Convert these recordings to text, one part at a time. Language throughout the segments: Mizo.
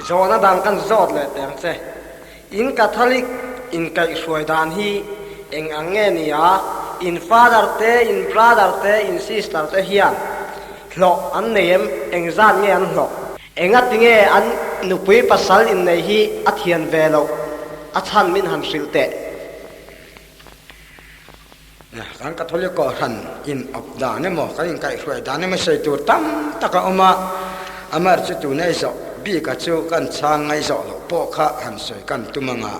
Zawhna dang kan zawt leh teh ang che. In Catholic inkaihhruai dan hi eng ang nge ni a? In father te, in brother te, in sister te hian hlawh an nei em? Engzat nge an hlawh? Engati nge an nupui pasal innei hi a thian ve loh? A chhan min han hrilh teh. Kan Catholic Kohhran in awp dan emaw, kan inkaihhruai dan emaw sawi tur tam tak a awm a, amar chu tuna i zawh bika chu kan chhang ngaihzawh loh pawh kha han sawi kan tum ang a.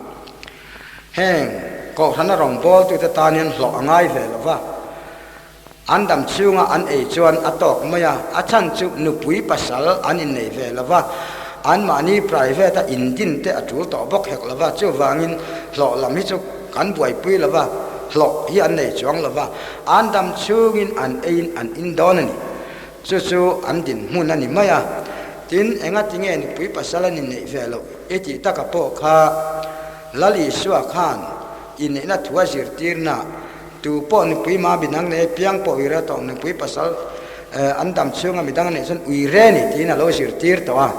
Heng Kohhrana rawngbawltute tan hian hlawh a ngai ve lo va, an dam chhunga an ei chuan a tawk mai a, a chhan chu nupui pasal an innei ve lo va, anmahni private a indin te a tul tawh bawk hek lo va, chuvangin hlawh lam hi chu Kan buaipui lo va, hlawh hi an nei chuang lo va, an dam chhungin an eiin an in dawn a ni. Chu chu an dinhmun a ni mai a. Tin, engati nge nupui pasal an inneih ve loh i tih taka pawh kha Lal Isua khan inneihna thu a zirtirna, Tu pawh nupui ma midang nei piang pawh uire tawh, nupui pasal an dam chhunga midang a neih chuan uire ni tiin a lo zirtir tawh a.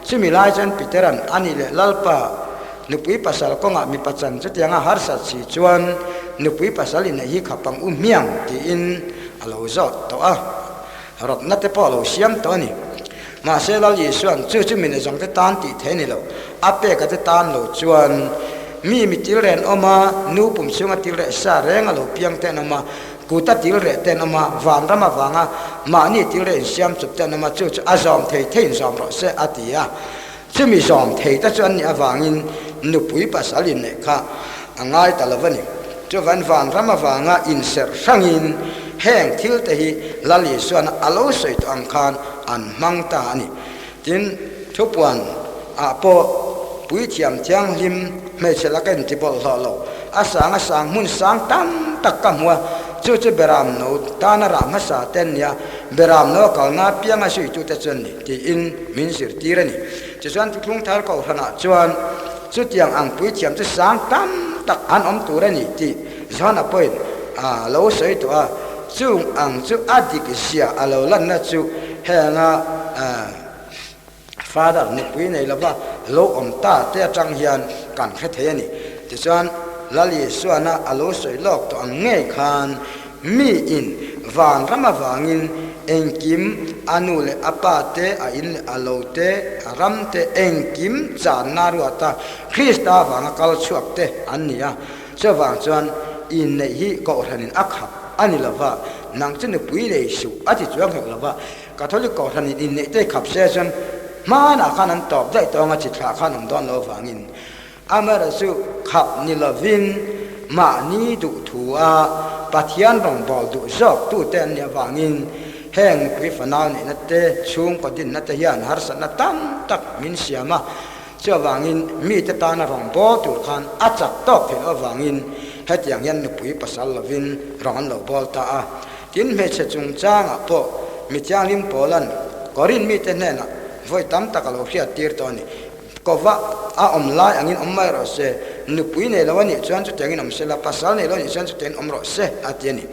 Chumi lai chuan Petera'n a nih leh Lalpa, Nupui pasal kawngah mipa chan chutianga harsat si chuan nupui pasal inneih hi khap ang u hmiang tiin a lo zawt tawh a, rawtna te pawh a lo siam tawh a ni. Mahse Lal Isua'n chu chu mine zawng te tan tih thei a ni lo, a peka te tan lo chuan mi mi til reh an awm a, nu pum chhunga til reh sa reng a lo piang te an awm a, kuta til reh te an awm a, vanram avanga mahni til reh insiam chawp te an awm a, chu chu a zawm thei theiin zawm rawh se a ti a. Chumi zawm thei te chu an nih avangin nupui pasal inneih kha a ngai ta lo a ni. Chuvan vanram avanga inserh hrangin heng thil te hi Lal Isuana a lo sawi tawh ang khan an hmang ta a ni. Tin, thupuan ah pawh puithiam thianghlim hmeichhe laka inti bawlhhlawh lo, a sang a sang hmun sang tam tak ka hmu a, chu chu Beram no tana rah hmasa te an nia, Beram no a kalna apianga zuitute chu an ni. Tiin min zirtir a ni. Tichuan Thuthlung Thar Kohhranah chuan chutiang ang puithiam chu sang tam tak an awm tur a ni tih Johana pawhin a lo sawi tawh a. Chung ang chu a dik zia a lo lanna chu henga Father nupui nei lova lo awm ta te atang hian kan hre thei a ni. Tichuan Lal Isuana a lo sawi lawk tawh ang ngei khan Mi in vanram avangin engkim a nu leh a pa te, a in leh a lo te, a ram te, engkim channa ruata Krista avanga kal chhuak te an ni a. Chuvang chuan inneih hi Kohhranin a khap a ni lova, nang chu nupui nei suh a ti chuang hek lova. Catholic Kohhranin inneih te khap se chuan hmanah khan an tawp daih tawng a, chi thlah khan awm dawn lo avangin Amaherawhchu khap ni lovin mahni duh thu a Pathian rawngbâwl duh zawk tute an nih avangin heng nupui fanau neihna te, chhungkaw dinna te hian harsatna tam tak min siam a. Chuvangin mite tana rawngbâwl tur khan a chak tawk theih loh avangin hetiang hian nupui pasal lovin rawng an lo bâwl ta a. Tin, hmeichhe chungchangah pawh mi thianghlim Paula'n Korin mite hnenah vawi tam tak a lo hriattir tawh a ni. Kova a awm lai angin awm mai rawh se, nupui nei lo a nih chuan chutiangin awm se la, pasal nei lo a nih chuan chutiangin awm rawh se, a ti a ni.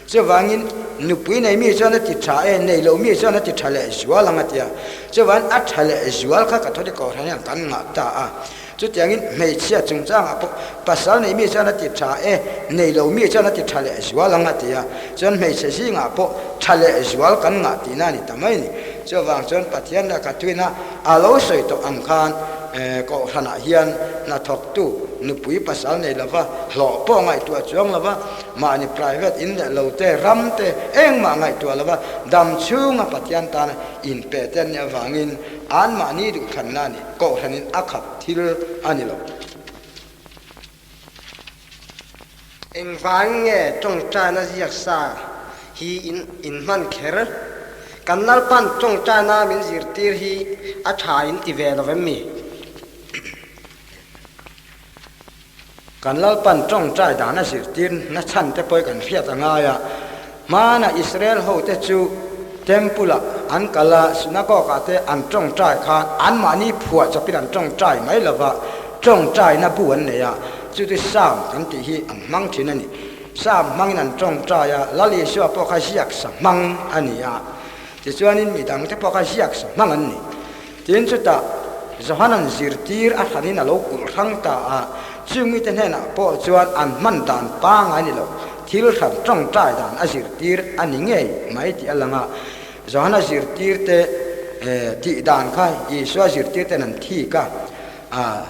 Chuvangin, nupui nei mi chuan a ti tha e, nei lo mi chuan a ti tha leh zual ang a ti a. Chuvangin, a tha leh zual kha Catholic Kohhran hian kan ngah ta a. Chutiangin, hmeichhia chungchangah pawh pasal nei mi chuan a ti tha e, nei lo mi chuan a ti tha leh zual ang a ti a. Chuan hmeichhe zingah pawh tha leh zual kan ngah tihna a ni ta mai a ni. Chuvang chuan Pathian leh Kathuina A lo sawi tawh ang khan Kohhranah hian hnathawktu nupui pasal nei lova, hlawh pawh ngaihtuah chuang lova, mahni private in leh lo te, ram te engmah ngaihtuah lova dam chhunga Pathian tana inpe te an nih avangin anmahni duhthlanna a ni. Kohhranin a khap thil a ni lo. Engvang nge tawngtaina ziak sa hi in inhman kher? Kan Lalpan tawngtaina min zirtir hi a tha in ti ve lo em mi? Kan Lalpan tawngtai dan a zirtir na chhan te pawh kan hriat a ngai a. Hmana Israel hote chu Temple-ah an kal a, synagogue-ah te an tawngtai khan anmahni phuah chawpin an tawngtai mai lo va, tawngtaina bu an nei a, chu chu Psalm kan tih hi an hmang thin a ni. Psalm hmangin an tawngtai a, Lal Isua pawh kha ziaksa hmang a ni a, tichuanin midangte pawh kha ziaksa hmang an ni. Tin chutah. Johanan zirtir a hranin a lo kulh hrang ta a, chung mite hnenah pawh chuan an hman dan pangngai ni lo, thil hran tawngtai dan a zirtir a ni ngei mai tih a lang a. Johana zirtirte tih dan kha Isua zirtirten an thik a,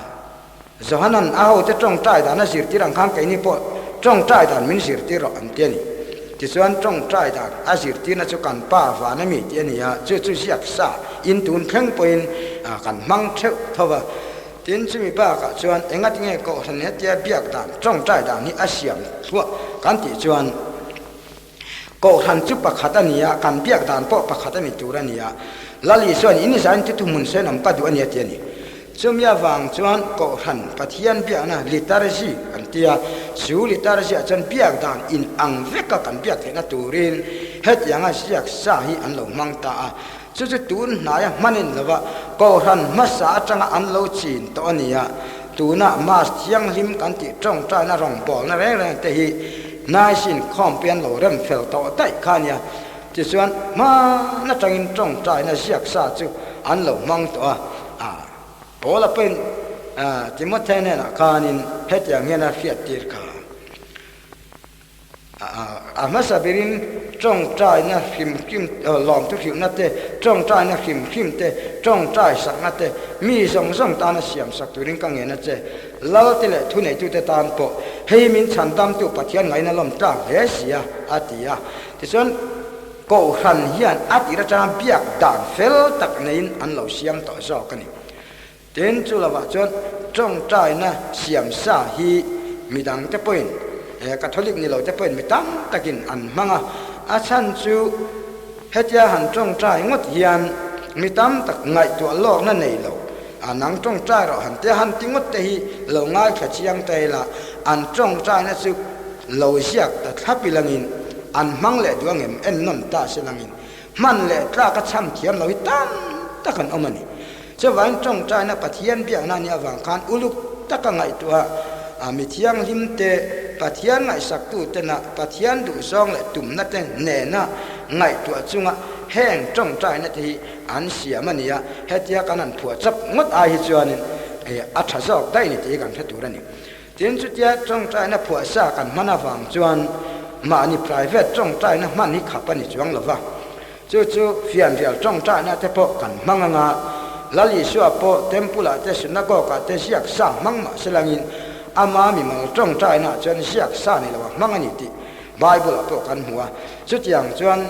Johanan a hote tawngtai dan a zirtir ang khan keini pawh tawngtai dan min zirtir rawh an ti a ni. Tichuan tawngtai dan a zirtirna chu kan Pa van a mi tih a ni a, chu chu ziak sa in tun thleng pawhin kan hmang theuh tho va. Tin, chumi bakah chuan engatinge Kohhran hetia biak dan tawngtai dan hi a siam thluah kan tih chuan, Kohhran chu pakhat a ni a, kan biak dan pawh pakhat a ni tur a ni a. Lal Isua'n in zain chu thuhmun senawm ka duh a ni a ti a ni. Chumi avang chuan Kohhran Pathian biakna liturgy an ti a, chu liturgy ah chuan biak dan in ang veka kan biak theihna turin hetianga ziak sa hi an lo hmang ta a. Chu chu tun hnaia hmanin lova Kohhran hmasa atanga an lo chin tawh a ni a. Tuna Mass thianghlim kan tih tawngtaina rawngbawlna reng reng te hi Hnaisin khawmpi an lo rem fel tawh daih kha a nia. Tichuan, hman atangin tawngtaina ziak sa chu an lo hmang tawh a. A Paula pawhin Timothea hnenah khanin hetiang hian a hriattir kha. A hmasa berin tawngtaina hrim hrim, lawmthu hrilhna te, tawngtaina hrim hrim te, tawngtai sakna te, mi zawng zawng tana siam sak turin ka ngen a che. Lalte leh thuneitute tan pawh hei min chhandamtu Pathian ngaihna lawm tlak hle si a, a ti a. Tichuan, Kohhran hian a tir atanga biak dan fel tak neiin an lo siam tawh zawk a ni. Tin, chu lovah chuan tawngtaina siam sa hi midangte pawhin, Catholic ni lote pawhin mi tam takin an hmang a. A chhan chu hetia han tawngtai ngawt hian mi tam tak ngaihtuah lawkna nei lo, a nang tawngtai rawh han tia han ti ngawt te hi lo ngaithla chiang ta ila, an tawngtaina chu lo ziak ta thlap ilangin an hmang leh duh angem ennawn ta se langin Hman leh tlak a chham thiam lo hi tam tak an awm a ni. Chuvangin tawngtaina Pathian biakna a nih avang khan uluk taka ngaihtuah a mi thianghlim te, Pathian ngaihsaktu tena Pathian duhzawng leh tumna te nena ngaihtuah chunga heng tawngtaina te hi an siam a ni a, hetia kan han phuah chap ngawt ai hi chuanin a tha zawk daih ni tih hi kan hre tur a ni. Tin, chutia tawngtaina phuah sa kan hman avang chuan mahni private tawngtaina hman hi khap a ni chuang lo va. Chu chu fianrial tawngtaina te pawh kan hmang anga, Lal Isua pawh temple ah te synagogue ah te ziak sa hmang mah se langin ama mimal tawngtaina ah chuan ziak sa ni lo a hmang a ni tih Bible ah pawh kan hmu a. Chutiang chuan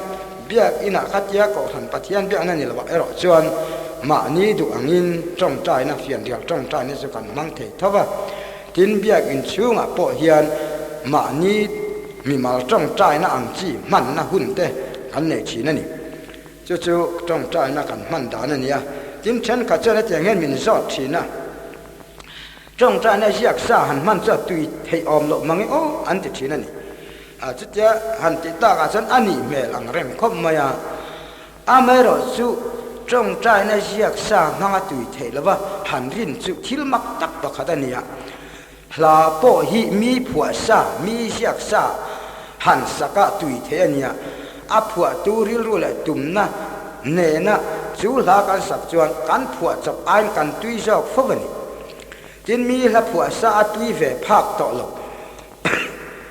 biak inah khatia Kohhran Pathian biakna ni lo ah erawh chuan mahni duh angin tawngtaina, fianrial tawngtaina chu kan hmang thei tho va. Tin, biak in chhungah pawh hian mahni mimal tawngtaina ang chi hmanna hun te kan nei thin a ni. Chu chu tawngtaina kan hman dan a ni a. Tin, thenkhat chuan hetiang hian min zawt thin a. Tawngtaina ziak sa han hman chuan tui theih awm loh mang e aw an ti thin a ni. A chutia han tih takah chuan a nih hmel ang reng khawp mai a. Amaherawh chu tawngtaina ziak sa hmanga tui theih lova han rin chu thil mak tak pakhat a ni a. Hla pawh hi mi phuah sa, mi ziak sa han saka tui theih a ni a. A phuahtu rilru leh tumna nena chu hla kan sak chuan kan phuah chawp aiin kan tui zawk fo a ni. Tin, mi hla phuah sa a tui ve phak tawh lo.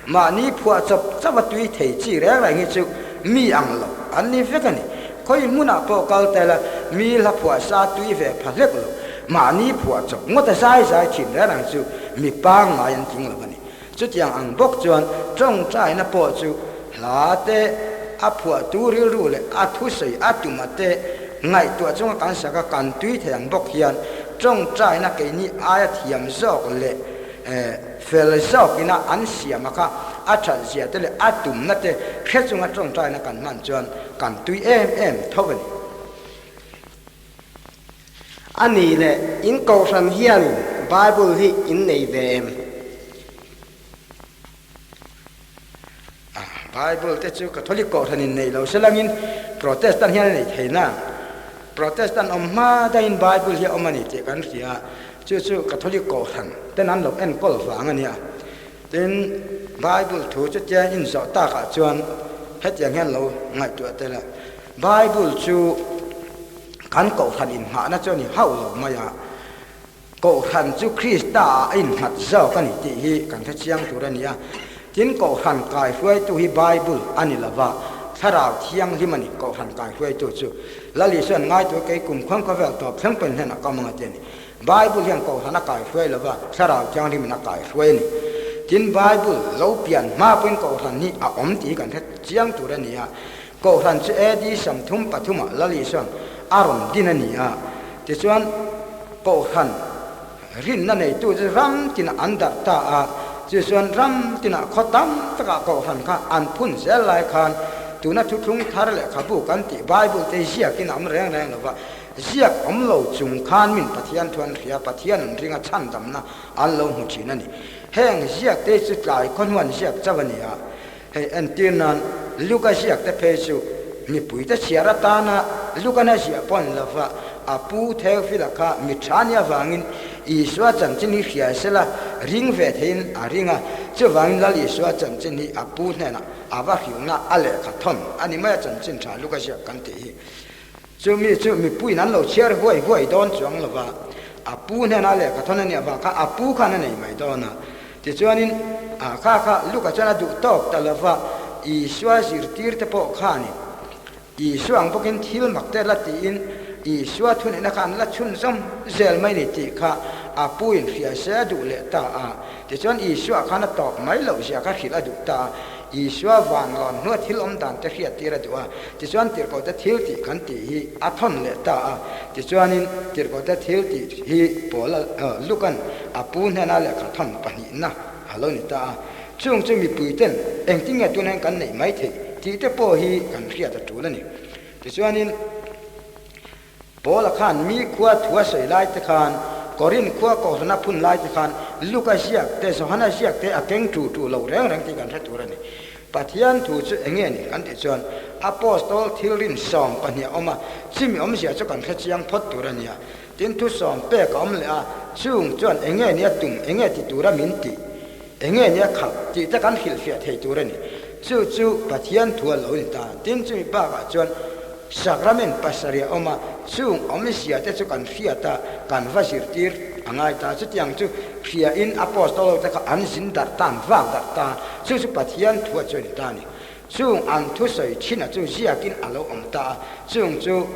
Mahni phuah chawp chauh a tui thei chi reng reng hi chu mi ang lo an ni vek a ni. Khawi hmunah pawh kal tel a, mi hla phuah sa a tui ve pha hlek lo. Mahni phuah chawp ngawt a zai zai thin reng reng chu mi pangngai an tling lo a ni. Chutiang ang bawk chuan tawngtaina pawh chu hla te, a phuahtu rilru leh a thusawi a tuma te ngaihtuah chunga kan sak a kan tui thei ang bawk hian tawngtaina keini aia thiam zawk leh fel zawkina an siam a kha a that zia te leh a tumna te hre chunga tawngtaina kan hman chuan kan tui em em tho a ni. A nih leh, in kohhran hian Bible hi in nei ve em? A, Bible te chu Catholic kohhran in nei lo se langin Protestant hian a nei thei na. Protestant awm hma daihin Bible hi a awm a ni tih kan hria a, chu chu Catholic kohhran ten an lo enkawl vang a nia. Tin, Bible thu chutia inzawh takah chuan hetiang hian lo ngaihtuah tel a, Bible chu kan kohhran inhmahna chu a ni hauh lo mai a. Kohhran chu Krista ah a innghat zawk a ni tih hi kan hre chiang tur a ni a. Tin, Kohhran kaihruaitu hi Bible a ni lova, Thlarau Thianghlim a ni Kohhran kaihruaitu chu. Lal Isuan ngaituah kei kum khuang khawvel tawp thleng pawhin hnenah ka awm ang a ti a ni. Bible hian Kohhran a kaihruai lova, Thlarau Thianghlimin a kaihruai a ni. Tin, Bible lo pian hma pawhin Kohhran hi a awm tih hi kan hre chiang tur a ni a. Kohhran chu AD 33 ah Lal Isuan a rawn din a ni a. Tichuan, Kohhran rinna neitu chu ram tinah an darh ta a, chu chuan ram tinah khaw tam takah Kohhran kha an phun zel lai khan tuna thuthlung thar lehkhabu kan tih Bible te ziakin a awm reng reng lo va, ziak awm lo chung khan min Pathian thu an hria, Pathian an ring a, chhandamna an lo hmu thin a ni. Heng ziak te chu tlai khaw hnuan ziak chauh a ni a. Hei entir nan Luka ziak te phei chu mipuite chhiar atana Lukana ziah pawh ni lova a pu Theophila kha mi tha nia vangin Isua chanchin hi hria sela ring ve theiin a ring a, chuvangin Lal Isua chanchin hi a pu hnenah a va hrilhna a lehkha thawn a ni mai a chanchin tha Luka ziak kan tih hi. Chu mi chu mipuiin an lo chhiar huai huai dawn chuang lo va, a pu hnenah lehkha thawn a nih avang kha a pu khan a nei mai dawn a. Tichuanin a kha kha Luka chuan a duh tawk ta lo va, Isua zirtirte pawh khanin Isua ang bawkin thil mak te la tiin Isua thuneihna kha an la chhunzawm zel mai ni tih kha a puin hria se a duh leh ta a. Tichuan Isua khan a tawp mai loh zia kha hrilh a duh ta a. Isua vanlawn hnua thil awm dan te hriattir a duh a, tichuan tirhkohte thil tih kan tih hi a thawn leh ta a. Tichuanin tirhkohte thil tih hi Paula Luka'n a pu hnena lehkha thawn pahnihna a lo ni ta a. Chung chu mipuiten engtin nge tunah hian kan neih mai theih tih te pawh hi kan hriat a tul a ni. Tichuanin. Paula khan mi khua thu a sawi lai te khan, Korin khua Kohhrana phun lai te khan Luka ziak te, Johana ziak te a keng tu tu lo reng reng tih kan hre tur a ni. Pathian thu chu eng nge ni kan tih chuan Apostol thil rin 12 a awm a, chimi awmzia chu kan hre chiang phawt tur a nia. Tin thu sawm pek a awm leh a, chung chuan eng nge ni a tum, eng nge ti tura min tih, eng nge ni a khalh tih te kan hrilhfiah thei tur a ni. Chu chu Pathian thu a lo ni ta. Tin chumi bakah chuan Sacrament pasarih a awm a, chung awmzia te chu kan hriat a, kan va zirtir a ngai ta. Chutiang chu hriain Apostol ho te kha an zin darh ta, an vak darh ta, chu chu Pathian thu a chu a ni ta a ni. Chung an thusawi thin a chu ziakin a lo awm ta a, chung chu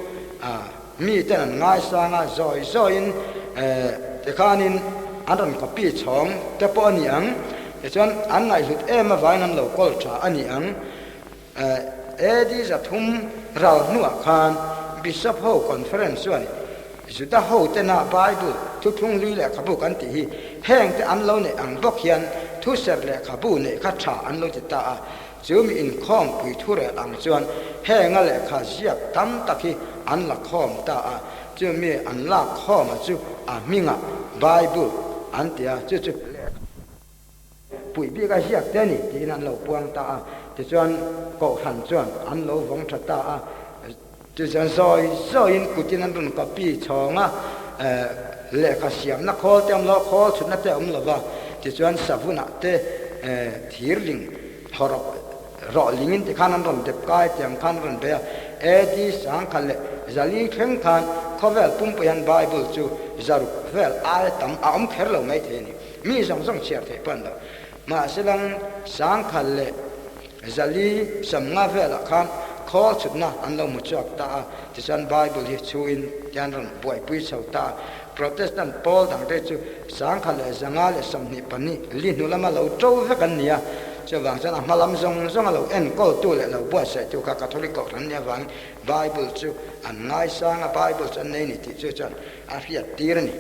mi ten an ngaisang a, zawi zawiin tikhanin an rawn copy chhawng te pawh a ni ang, tichuan an ngaihhlut em avangin an lo kawl tha a ni ang. AD 300 ral hnuah khan Bishop ho Conference chuan Juda ho tena Bible thuthlung hlui lehkhabu kan tih hi heng te an lo neih ang bawk hian thuser lehkhabu neih kha tha an lo ti ta a. Chu mi inkhawm pui thurel ang chuan henga lehkha ziak tam tak hi an la khawm ta a. Chu mi an lak khawma chu a hmingah Bible an ti a, chu chu lehkha. Puih bik a ziak te a ni tiin an lo puang ta a, tichuan Kohhran chuan an lo vawng tha ta a, tichuan zawi zawiin kutin an rawn copy chhawng a, lehkha siamna khawl te a awm lo a, khawl chhutna te a awm lo va, tichuan savunah te thirling hawrawp rawh lingin tikhan an rawn dep kai tiang khan an rawn bei a, AD 1004 thleng khan khawvel pumpui hian Bible chu zaruk vel aia tam a awm kher lo maithei a ni. Mi zawng zawng chhiar theih pawh an lo. Mahse lang 1050 velah khan khawl chhutna an lo hmu chhuak ta a, tichuan Bible hi chhuin tian rawn buaipui chho ta a. Protestant pawl dangte chu 1122 li hnu lama lo to vek an ni a, chuvang chuan a hma lam zawng zawnga lo enkawltu leh lo buatsaihtu kha Catholic kohhran an nih avangin Bible chu an ngaisang a, Bible chu an nei ni tih chu chuan a hriattir a ni.